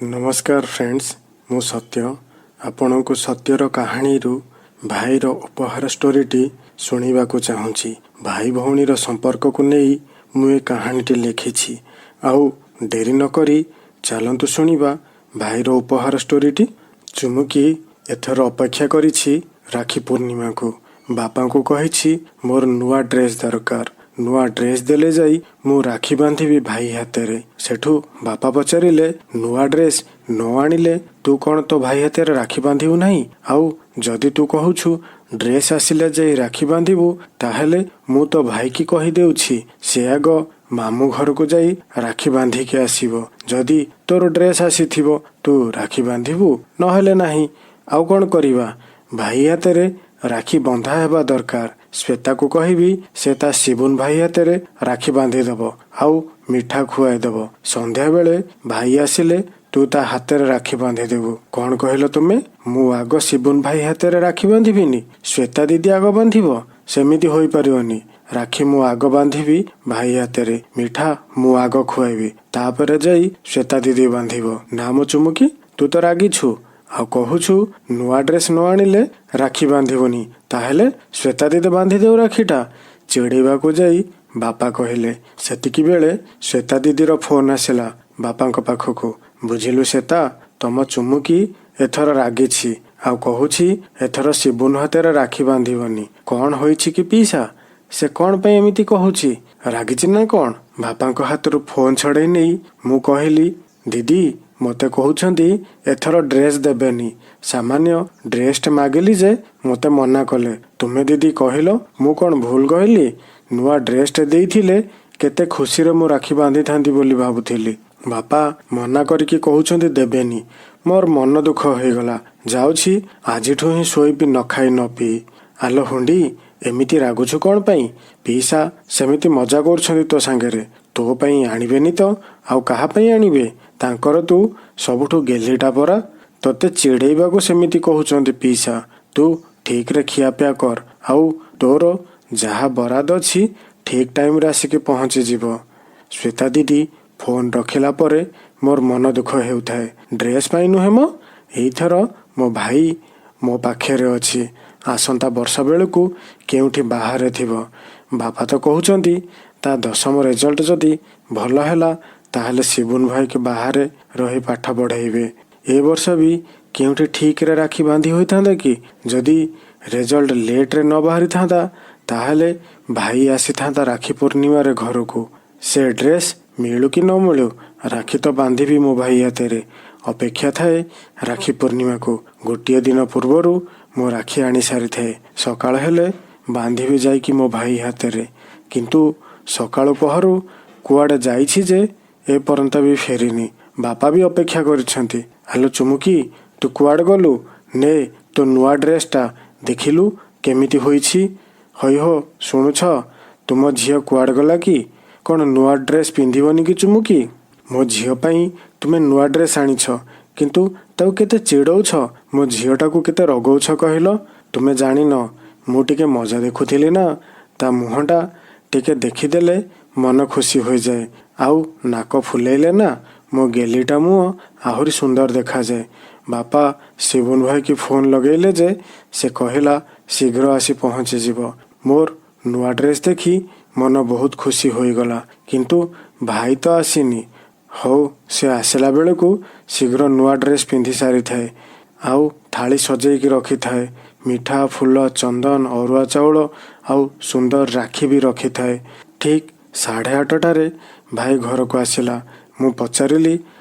ନମସ୍କାର ଫ୍ରେଣ୍ଡସ୍, ମୁଁ ସତ୍ୟ। ଆପଣଙ୍କୁ ସତ୍ୟର କାହାଣୀରୁ ଭାଇର ଉପହାର ଷ୍ଟୋରିଟି ଶୁଣିବାକୁ ଚାହୁଁଛି। ଭାଇ ଭଉଣୀର ସମ୍ପର୍କକୁ ନେଇ ମୁଁ ଏ କାହାଣୀଟି ଲେଖିଛି। ଆଉ ଡେରି ନକରି ଚାଲନ୍ତୁ ଶୁଣିବା ଭାଇର ଉପହାର ଷ୍ଟୋରିଟି। ଚୁମୁକି ଏଥର ଅପେକ୍ଷା କରିଛି ରାକ୍ଷୀ ପୂର୍ଣ୍ଣିମାକୁ। ବାପାଙ୍କୁ କହିଛି, ମୋର ନୂଆ ଡ୍ରେସ୍ ଦରକାର। ନୂଆ ଡ୍ରେସ୍ ଦେଲେ ଯାଇ ମୁଁ ରାକ୍ଷୀ ବାନ୍ଧିବି ଭାଇ ହାତରେ। ସେଠୁ ବାପା ପଚାରିଲେ, ନୂଆ ଡ୍ରେସ୍ ନ ଆଣିଲେ ତୁ କ'ଣ ତୋ ଭାଇ ହାତରେ ରାକ୍ଷୀ ବାନ୍ଧିବୁ ନାହିଁ? ଆଉ ଯଦି ତୁ କହୁଛୁ ଡ୍ରେସ୍ ଆସିଲେ ଯାଇ ରାକ୍ଷୀ ବାନ୍ଧିବୁ, ତାହେଲେ ମୁଁ ତୋ ଭାଇକି କହିଦେଉଛି, ସେ ଆଗ ମାମୁଁ ଘରକୁ ଯାଇ ରାକ୍ଷୀ ବାନ୍ଧିକି ଆସିବ। ଯଦି ତୋର ଡ୍ରେସ୍ ଆସିଥିବ ତୁ ରାକ୍ଷୀ ବାନ୍ଧିବୁ, ନହେଲେ ନାହିଁ। ଆଉ କ'ଣ କରିବା? ଭାଇ ହାତରେ ରାକ୍ଷୀ ବନ୍ଧା ହେବା ଦରକାର। ଶ୍ୱେତାକୁ କହିବି, ସେ ତା ଶିବୁନ ଭାଇ ହାତରେ ରାକ୍ଷୀ ବାନ୍ଧିଦେବ ଆଉ ମିଠା ଖୁଆଇଦେବ। ସନ୍ଧ୍ୟାବେଳେ ଭାଇ ଆସିଲେ ତୁ ତା ହାତରେ ରାକ୍ଷୀ ବାନ୍ଧିଦେବୁ। କ'ଣ କହିଲ ତୁମେ? ମୁଁ ଆଗ ଶିବୁନ ଭାଇ ହାତରେ ରାକ୍ଷୀ ବାନ୍ଧିବିନି? ଶ୍ୱେତା ଦିଦି ଆଗ ବାନ୍ଧିବ? ସେମିତି ହୋଇପାରିବନି। ରାକ୍ଷୀ ମୁଁ ଆଗ ବାନ୍ଧିବି ଭାଇ ହାତରେ, ମିଠା ମୁଁ ଆଗ ଖୁଆଇବି, ତାପରେ ଯାଇ ଶ୍ୱେତା ଦିଦି ବାନ୍ଧିବ। ନା ମୋ ଚୁମୁକି, ତୁ ତ ରାଗିଛୁ ଆଉ କହୁଛୁ ନୂଆ ଡ୍ରେସ୍ ନ ଆଣିଲେ ରାକ୍ଷୀ ବାନ୍ଧିବୁନି। ତାହେଲେ ଶ୍ୱେତା ଦିଦି ବାନ୍ଧିଦେଉ ରାକ୍ଷୀଟା। ଚିଡ଼େଇବାକୁ ଯାଇ ବାପା କହିଲେ। ସେତିକି ବେଳେ ଶ୍ୱେତା ଦିଦିର ଫୋନ୍ ଆସିଲା ବାପାଙ୍କ ପାଖକୁ। ବୁଝିଲୁ ଶ୍ୱେତା, ତମ ଚୁମୁକି ଏଥର ରାଗିଛି ଆଉ କହୁଛି ଏଥର ଶିବୁନ ହାତରେ ରାକ୍ଷୀ ବାନ୍ଧିବନି। କ'ଣ ହୋଇଛି କି ପିଇସା? ସେ କ'ଣ ପାଇଁ ଏମିତି କହୁଛି? ରାଗିଛି ନା କ'ଣ? ବାପାଙ୍କ ହାତରୁ ଫୋନ୍ ଛଡ଼େଇ ନେଇ ମୁଁ କହିଲି, ଦିଦି ମୋତେ କହୁଛନ୍ତି ଏଥର ଡ୍ରେସ୍ ଦେବେନି। ସାମାନ୍ୟ ଡ୍ରେସ୍ଟେ ମାଗିଲି ଯେ ମୋତେ ମନା କଲେ। ତୁମେ ଦିଦି କହିଲ, ମୁଁ କ'ଣ ଭୁଲ କହିଲି? ନୂଆ ଡ୍ରେସ୍ଟେ ଦେଇଥିଲେ କେତେ ଖୁସିରେ ମୁଁ ରାକ୍ଷୀ ବାନ୍ଧିଥାନ୍ତି ବୋଲି ଭାବୁଥିଲି। ବାପା ମନା କରିକି କହୁଛନ୍ତି ଦେବେନି। ମୋର ମନ ଦୁଃଖ ହେଇଗଲା। ଯାଉଛି ଆଜିଠୁ ହିଁ ଶୋଇବି ନ ଖାଇ ନ ପିଇ। ଆଲୋ ହୁଣ୍ଡି, ଏମିତି ରାଗୁଛୁ କ'ଣ ପାଇଁ? ପିଇସା ସେମିତି ମଜା କରୁଛନ୍ତି ତୋ ସାଙ୍ଗରେ। ତୋ ପାଇଁ ଆଣିବେନି ତ ଆଉ କାହା ପାଇଁ ଆଣିବେ? ତାଙ୍କର ତୁ ସବୁଠୁ ଗେହ୍ଲିଟା ପରା। ତୋତେ ଚିଡ଼େଇବାକୁ ସେମିତି କହୁଛନ୍ତି ପିଇସା। ତୁ ଠିକରେ ଖିଆପିଆ କର ଆଉ ତୋର ଯାହା ବରାଦ ଅଛି ଠିକ ଟାଇମରେ ଆସିକି ପହଞ୍ଚିଯିବ। ଶ୍ୱେତା ଦିଦି ଫୋନ୍ ରଖିଲା ପରେ ମୋର ମନ ଦୁଃଖ ହେଉଥାଏ। ଡ୍ରେସ୍ ପାଇଁ ନୁହେଁ ମ, ଏଇଥର ମୋ ଭାଇ ମୋ ପାଖରେ ଅଛି। ଆସନ୍ତା ବର୍ଷ ବେଳକୁ କେଉଁଠି ବାହାରେ ଥିବ। ବାପା ତ କହୁଛନ୍ତି ତା 10ମ ରେଜଲ୍ଟ ଯଦି ଭଲ ହେଲା, ତାହେଲେ ଶିବୁନ ଭାଇକି ବାହାରେ ରହି ପାଠ ପଢ଼େଇବେ। ଏ ବର୍ଷ ବି କେଉଁଠି ଠିକରେ ରାକ୍ଷୀ ବାନ୍ଧି ହୋଇଥାନ୍ତା କି? ଯଦି ରେଜଲ୍ଟ ଲେଟ୍ରେ ନ ବାହାରିଥାନ୍ତା, ତାହେଲେ ଭାଇ ଆସିଥାନ୍ତା ରାକ୍ଷୀ ପୂର୍ଣ୍ଣିମାରେ ଘରକୁ। ସେ ଡ୍ରେସ୍ ମିଳୁ କି ନ ମିଳୁ, ରାକ୍ଷୀ ତ ବାନ୍ଧିବି ମୋ ଭାଇ ହାତରେ। ଅପେକ୍ଷା ଥାଏ ରାକ୍ଷୀ ପୂର୍ଣ୍ଣିମାକୁ। ଗୋଟିଏ ଦିନ ପୂର୍ବରୁ ମୁଁ ରାକ୍ଷୀ ଆଣି ସାରିଥାଏ। ସକାଳ ହେଲେ ବାନ୍ଧିବି ଯାଇକି ମୋ ଭାଇ ହାତରେ। କିନ୍ତୁ ସକାଳୁ ପହରୁ କୁଆଡ଼େ ଯାଇଛି ଯେ ଏ ପର୍ଯ୍ୟନ୍ତ ବି ଫେରିନି। ବାପା ବି ଅପେକ୍ଷା କରିଛନ୍ତି। ଆଲୋ ଚୁମୁକି, ତୁ କୁଆଡ଼େ ଗଲୁ? ନେ ତୋ ନୂଆ ଡ୍ରେସ୍ଟା, ଦେଖିଲୁ କେମିତି ହୋଇଛି। ହଇ ହୋ, ଶୁଣୁଛ? ତୁମ ଝିଅ କୁଆଡ଼େ ଗଲା କି? କ'ଣ ନୂଆ ଡ୍ରେସ୍ ପିନ୍ଧିବନି କି ଚୁମୁକି? ମୋ ଝିଅ ପାଇଁ ତୁମେ ନୂଆ ଡ୍ରେସ୍ ଆଣିଛ, କିନ୍ତୁ ତାକୁ କେତେ ଚିଡ଼ଉଛ। ମୋ ଝିଅଟାକୁ କେତେ ରଗଉଛ କହିଲ? ତୁମେ ଜାଣିନ, ମୁଁ ଟିକେ ମଜା ଦେଖୁଥିଲି ନା। ତା ମୁହଁଟା ଟିକେ ଦେଖିଦେଲେ ମନ ଖୁସି ହୋଇଯାଏ। ଆଉ ନାକ ଫୁଲେଇଲେ ନା ମୋ ଗେଲିଟା ମୁହଁ ଆହୁରି ସୁନ୍ଦର ଦେଖାଯାଏ। ବାପା ଶିବୁନ ଭାଇକି ଫୋନ୍ ଲଗେଇଲେ ଯେ ସେ କହିଲା ଶୀଘ୍ର ଆସି ପହଞ୍ଚିଯିବ। ମୋର ନୂଆ ଡ୍ରେସ୍ ଦେଖି ମନ ବହୁତ ଖୁସି ହୋଇଗଲା, କିନ୍ତୁ ଭାଇ ତ ଆସିନି। ହଉ, ସେ ଆସିଲା ବେଳକୁ ଶୀଘ୍ର ନୂଆ ଡ୍ରେସ୍ ପିନ୍ଧି ସାରିଥାଏ ଆଉ ଥାଳି ସଜେଇକି ରଖିଥାଏ। ମିଠା, ଫୁଲ, ଚନ୍ଦନ, ଅରୁଆ ଚାଉଳ ଆଉ ସୁନ୍ଦର ରାକ୍ଷୀ ବି ରଖିଥାଏ। ଠିକ୍ 8:30ରେ ଭାଇ ଘରକୁ ଆସିଲା। ମୁଁ ପଚାରିଲି,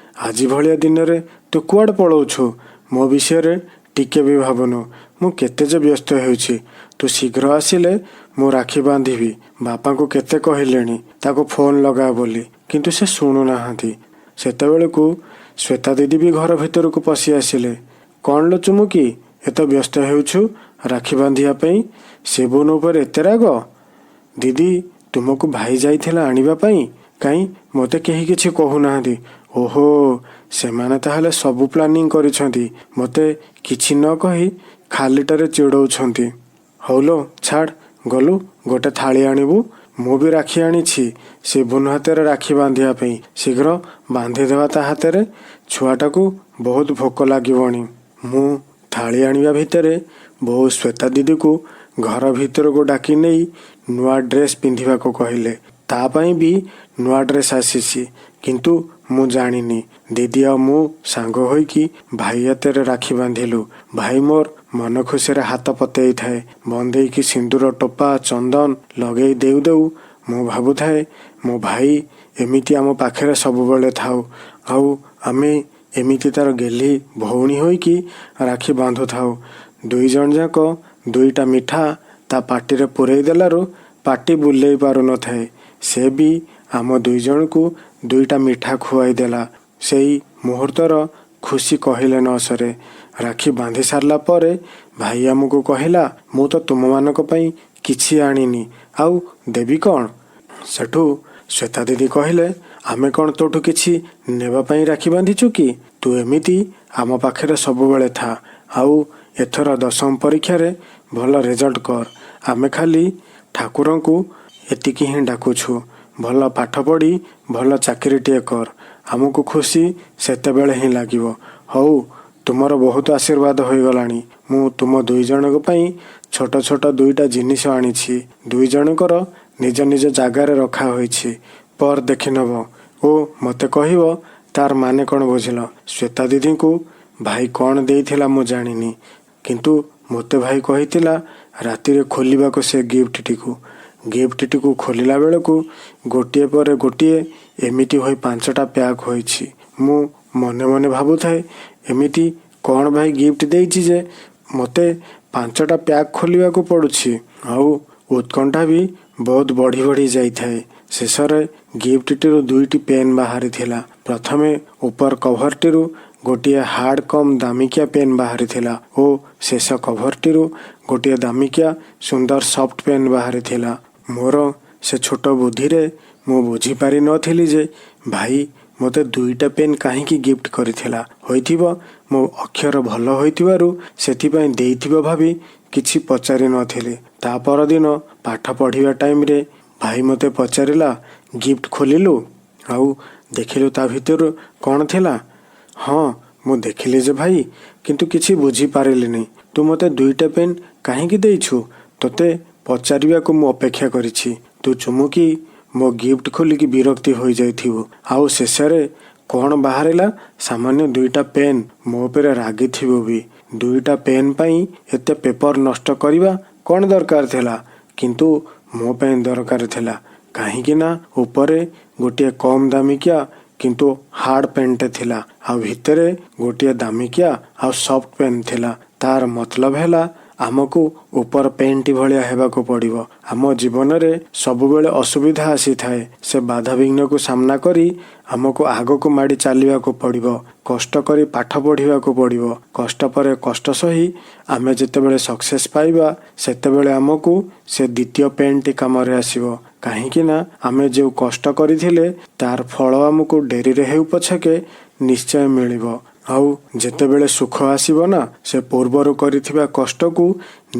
ଆଜି ଭଳିଆ ଦିନରେ ତୁ କୁଆଡ଼େ ପଳଉଛୁ? ମୋ ବିଷୟରେ ଟିକେ ବି ଭାବୁନୁ? ମୁଁ କେତେ ଯେ ବ୍ୟସ୍ତ ହେଉଛି। ତୁ ଶୀଘ୍ର ଆସିଲେ ମୁଁ ରାକ୍ଷୀ ବାନ୍ଧିବି। ବାପାଙ୍କୁ କେତେ କହିଲେଣି ତାକୁ ଫୋନ୍ ଲଗା ବୋଲି, କିନ୍ତୁ ସେ ଶୁଣୁନାହାନ୍ତି। ସେତେବେଳକୁ ଶ୍ୱେତା ଦିଦି ବି ଘର ଭିତରକୁ ପଶି ଆସିଲେ। କ'ଣ ଲୋ ଚୁମୁକି, ଏତେ ବ୍ୟସ୍ତ ହେଉଛୁ ରାକ୍ଷୀ ବାନ୍ଧିବା ପାଇଁ? ଶିବୁନ ଉପରେ ଏତେ ରାଗ? ଦିଦି, ତୁମକୁ ଭାଇ ଯାଇଥିଲା ଆଣିବା ପାଇଁ, କାହିଁ ମୋତେ କେହି କିଛି କହୁନାହାନ୍ତି? ଓହୋ, ସେମାନେ ତାହେଲେ ସବୁ ପ୍ଲାନିଂ କରିଛନ୍ତି। ମୋତେ କିଛି ନ କହି ଖାଲିଟାରେ ଚିଡ଼ଉଛନ୍ତି। ହଉ ଲୋ ଛାଡ଼, ଗଲୁ ଗୋଟେ ଥାଳି ଆଣିବୁ। ମୁଁ ବି ରାକ୍ଷୀ ଆଣିଛି ଶିବୁନ ହାତରେ ରାକ୍ଷୀ ବାନ୍ଧିବା ପାଇଁ। ଶୀଘ୍ର ବାନ୍ଧିଦେବା ତା ହାତରେ। ଛୁଆଟାକୁ ବହୁତ ଭୋକ ଲାଗିବଣି। ମୁଁ ଥାଳି ଆଣିବା ଭିତରେ ବୋଉ ଶ୍ୱେତା ଦିଦିକୁ ଘର ଭିତରକୁ ଡାକି ନେଇ ନୂଆ ଡ୍ରେସ୍ ପିନ୍ଧିବାକୁ କହିଲେ। ତା ପାଇଁ ବି ନୂଆ ଡ୍ରେସ୍ ଆସିଛି, କିନ୍ତୁ ମୁଁ ଜାଣିନି। ଦିଦି ଆଉ ମୁଁ ସାଙ୍ଗ ହୋଇକି ଭାଇ ହାତରେ ରାକ୍ଷୀ ବାନ୍ଧିଲୁ। ଭାଇ ମୋର ମନ ଖୁସିରେ ହାତ ପତେଇଥାଏ। ବନ୍ଦେଇକି ସିନ୍ଦୁର ଟୋପା ଚନ୍ଦନ ଲଗେଇ ଦେଉ ଦେଉ ମୁଁ ଭାବୁଥାଏ, ମୋ ଭାଇ ଏମିତି ଆମ ପାଖରେ ସବୁବେଳେ ଥାଉ ଆଉ ଆମେ ଏମିତି ତାର ଗେହ୍ଲି ଭଉଣୀ ହୋଇକି ରାକ୍ଷୀ ବାନ୍ଧୁଥାଉ। ଦୁଇ ଜଣ ଯାକ ଦୁଇଟା ମିଠା ତା ପାଟିରେ ପୂରେଇ ଦେଲାରୁ ପାଟି ବୁଲେଇ ପାରୁନଥାଏ। ସେ ବି ଆମ ଦୁଇ ଜଣଙ୍କୁ ଦୁଇଟା ମିଠା ଖୁଆଇ ଦେଲା। ସେଇ ମୁହୂର୍ତ୍ତର ଖୁସି କହିଲେ ନ ସରେ। ରାକ୍ଷୀ ବାନ୍ଧି ସାରିଲା ପରେ ଭାଇ ଆମକୁ କହିଲା, ମୁଁ ତ ତୁମମାନଙ୍କ ପାଇଁ କିଛି ଆଣିନି, ଆଉ ଦେବି କ'ଣ? ସେଠୁ ଶ୍ୱେତା ଦିଦି କହିଲେ, ଆମେ କ'ଣ ତୋଠୁ କିଛି ନେବା ପାଇଁ ରାକ୍ଷୀ ବାନ୍ଧିଛୁ କି? ତୁ ଏମିତି ଆମ ପାଖରେ ସବୁବେଳେ ଥା ଆଉ ଏଥର ଦଶମ ପରୀକ୍ଷାରେ ଭଲ ରେଜଲ୍ଟ କର। ଆମେ ଖାଲି ଠାକୁରଙ୍କୁ ଏତିକି ହିଁ ଡାକୁଛୁ, ଭଲ ପାଠ ପଢ଼ି ଭଲ ଚାକିରିଟିଏ କର। ଆମକୁ ଖୁସି ସେତେବେଳେ ହିଁ ଲାଗିବ। ହଉ, ତୁମର ବହୁତ ଆଶୀର୍ବାଦ ହୋଇଗଲାଣି। ମୁଁ ତୁମ ଦୁଇ ଜଣଙ୍କ ପାଇଁ ଛୋଟ ଛୋଟ ଦୁଇଟା ଜିନିଷ ଆଣିଛି। ଦୁଇ ଜଣଙ୍କର ନିଜ ନିଜ ଜାଗାରେ ରଖା ହୋଇଛି। ପର ଦେଖିନବ ଓ ମୋତେ କହିବ ତାର ମାନେ କ'ଣ ବୁଝିଲ। ଶ୍ୱେତା ଦିଦିଙ୍କୁ ଭାଇ କ'ଣ ଦେଇଥିଲା ମୁଁ ଜାଣିନି, କିନ୍ତୁ ମୋତେ ଭାଇ କହିଥିଲା ରାତିରେ ଖୋଲିବାକୁ ସେ ଗିଫ୍ଟଟିକୁ। ଗିଫ୍ଟଟିକୁ ଖୋଲିଲା ବେଳକୁ ଗୋଟିଏ ପରେ ଗୋଟିଏ ଏମିତି ହୋଇ 5ଟା ପ୍ୟାକ୍ ହୋଇଛି। ମୁଁ ମନେ ମନେ ଭାବୁଥାଏ, ଏମିତି କ'ଣ ଭାଇ ଗିଫ୍ଟ ଦେଇଛି ଯେ ମୋତେ 5ଟା ପ୍ୟାକ୍ ଖୋଲିବାକୁ ପଡ଼ୁଛି? ଆଉ ଉତ୍କଣ୍ଠା ବି ବହୁତ ବଢ଼ି ବଢ଼ି ଯାଇଥାଏ। ଶେଷରେ ଗିଫ୍ଟଟିରୁ ଦୁଇଟି ପେନ୍ ବାହାରିଥିଲା। ପ୍ରଥମେ ଉପର କଭରଟିରୁ ଗୋଟିଏ ହାର୍ଡ଼ କମ୍ ଦାମିକିଆ ପେନ୍ ବାହାରିଥିଲା ଓ ଶେଷ କଭରଟିରୁ ଗୋଟିଏ ଦାମିକିଆ ସୁନ୍ଦର ସଫ୍ଟ ପେନ୍ ବାହାରିଥିଲା। ମୋର ସେ ଛୋଟ ବୁଦ୍ଧିରେ ମୁଁ ବୁଝିପାରି ନଥିଲି ଯେ ଭାଇ ମୋତେ ଦୁଇଟା ପେନ୍ କାହିଁକି ଗିଫ୍ଟ କରିଥିଲା। ହୋଇଥିବ ମୋ ଅକ୍ଷର ଭଲ ହୋଇଥିବାରୁ ସେଥିପାଇଁ ଦେଇଥିବ ଭାବି କିଛି ପଚାରି ନଥିଲି। ତା ପରଦିନ ପାଠ ପଢ଼ିବା ଟାଇମ୍ରେ ଭାଇ ମୋତେ ପଚାରିଲା, ଗିଫ୍ଟ ଖୋଲିଲୁ ଆଉ ଦେଖିଲୁ ତା ଭିତରୁ କ'ଣ ଥିଲା? ହଁ, ମୁଁ ଦେଖିଲି ଯେ ଭାଇ, କିନ୍ତୁ କିଛି ବୁଝିପାରିଲିନି। ତୁ ମୋତେ ଦୁଇଟା ପେନ୍ କାହିଁକି ଦେଇଛୁ? ତୋତେ ପଚାରିବାକୁ ମୁଁ ଅପେକ୍ଷା କରିଛି। ତୁ ଚୁମୁକି ମୋ ଗିଫ୍ଟ ଖୋଲିକି ବିରକ୍ତି ହୋଇଯାଇଥିବୁ ଆଉ ଶେଷରେ କ'ଣ ବାହାରିଲା? ସାମାନ୍ୟ ଦୁଇଟା ପେନ୍। ମୋ ଉପରେ ରାଗିଥିବୁ ବି। ଦୁଇଟା ପେନ୍ ପାଇଁ ଏତେ ପେପର ନଷ୍ଟ କରିବା କ'ଣ ଦରକାର ଥିଲା? କିନ୍ତୁ ମୋ ପାଇଁ ଦରକାର ଥିଲା, କାହିଁକି ନା ଉପରେ ଗୋଟିଏ କମ୍ ଦାମିକିଆ କିନ୍ତୁ ହାର୍ଡ଼ ପେନ୍ଟେ ଥିଲା ଆଉ ଭିତରେ ଗୋଟିଏ ଦାମିକିଆ ଆଉ ସଫ୍ଟ ପେନ୍ ଥିଲା। ତାର ମତଲବ ହେଲା ଆମକୁ ଉପର ପେନ୍ଟି ଭଳିଆ ହେବାକୁ ପଡ଼ିବ। ଆମ ଜୀବନରେ ସବୁବେଳେ ଅସୁବିଧା ଆସିଥାଏ। ସେ ବାଧାବିଘ୍ନକୁ ସାମ୍ନା କରି ଆମକୁ ଆଗକୁ ମାଡ଼ି ଚାଲିବାକୁ ପଡ଼ିବ। କଷ୍ଟ କରି ପାଠ ପଢ଼ିବାକୁ ପଡ଼ିବ। କଷ୍ଟ ପରେ କଷ୍ଟ ସହି ଆମେ ଯେତେବେଳେ ସକ୍ସେସ୍ ପାଇବା, ସେତେବେଳେ ଆମକୁ ସେ ଦ୍ୱିତୀୟ ପେନ୍ଟି କାମରେ ଆସିବ। କାହିଁକି ନା ଆମେ ଯେଉଁ କଷ୍ଟ କରିଥିଲେ ତାର ଫଳ ଆମକୁ ଡେରିରେ ହେଉ ପଛକେ ନିଶ୍ଚୟ ମିଳିବ। ଆଉ ଯେତେବେଳେ ସୁଖ ଆସିବ ନା, ସେ ପୂର୍ବରୁ କରିଥିବା କଷ୍ଟକୁ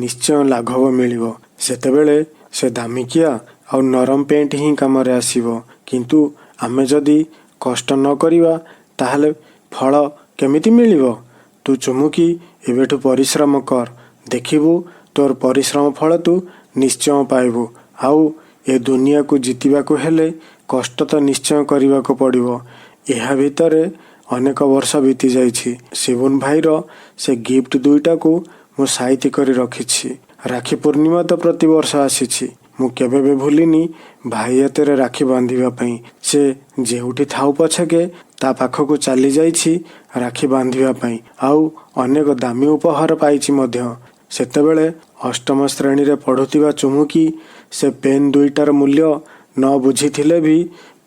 ନିଶ୍ଚୟ ଲାଘବ ମିଳିବ। ସେତେବେଳେ ସେ ଦାମିକିଆ ଆଉ ନରମ ପେଣ୍ଟ ହିଁ କାମରେ ଆସିବ। କିନ୍ତୁ ଆମେ ଯଦି କଷ୍ଟ ନ କରିବା, ତାହେଲେ ଫଳ କେମିତି ମିଳିବ? ତୁ ଚୁମୁକି ଏବେଠୁ ପରିଶ୍ରମ କର, ଦେଖିବୁ ତୋର ପରିଶ୍ରମ ଫଳ ତୁ ନିଶ୍ଚୟ ପାଇବୁ। ଆଉ ଏ ଦୁନିଆକୁ ଜିତିବାକୁ ହେଲେ କଷ୍ଟ ତ ନିଶ୍ଚୟ କରିବାକୁ ପଡ଼ିବ। ଏହା ଭିତରେ ଅନେକ ବର୍ଷ ବିତି ଯାଇଛି। ଶିବୁନ ଭାଇର ସେ ଗିଫ୍ଟ ଦୁଇଟାକୁ ମୁଁ ସାଇତି କରି ରଖିଛି। ରାକ୍ଷୀ ପୂର୍ଣ୍ଣିମା ତ ପ୍ରତିବର୍ଷ ଆସିଛି। ମୁଁ କେବେ ବି ଭୁଲିନି ଭାଇ ହାତରେ ରାକ୍ଷୀ ବାନ୍ଧିବା ପାଇଁ। ସେ ଯେଉଁଠି ଥାଉ ପଛକେ ତା ପାଖକୁ ଚାଲି ଯାଇଛି ରାକ୍ଷୀ ବାନ୍ଧିବା ପାଇଁ ଆଉ ଅନେକ ଦାମୀ ଉପହାର ପାଇଛି ମଧ୍ୟ। ସେତେବେଳେ ଅଷ୍ଟମ ଶ୍ରେଣୀରେ ପଢ଼ୁଥିବା ଚୁମୁକି ସେ ପେନ୍ ଦୁଇଟାର ମୂଲ୍ୟ ନ ବୁଝିଥିଲେ ବି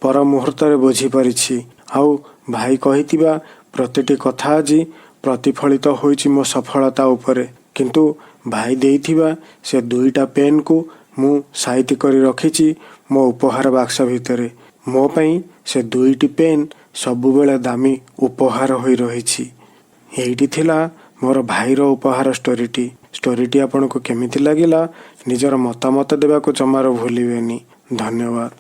ପର ମୁହୂର୍ତ୍ତରେ ବୁଝିପାରିଛି। ଆଉ ଭାଇ କହିଥିବା ପ୍ରତିଟି କଥା ଆଜି ପ୍ରତିଫଳିତ ହୋଇଛି ମୋ ସଫଳତା ଉପରେ। କିନ୍ତୁ ଭାଇ ଦେଇଥିବା ସେ ଦୁଇଟା ପେନ୍କୁ ମୁଁ ସାଇତି କରି ରଖିଛି ମୋ ଉପହାର ବାକ୍ସ ଭିତରେ। ମୋ ପାଇଁ ସେ ଦୁଇଟି ପେନ୍ ସବୁବେଳେ ଦାମୀ ଉପହାର ହୋଇ ରହିଛି। ଏଇଟି ଥିଲା ମୋର ଭାଇର ଉପହାର ଷ୍ଟୋରିଟି। ଷ୍ଟୋରିଟି ଆପଣଙ୍କୁ କେମିତି ଲାଗିଲା, ନିଜର ମତାମତ ଦେବାକୁ ଜମାରୁ ଭୁଲିବେନି। ଧନ୍ୟବାଦ।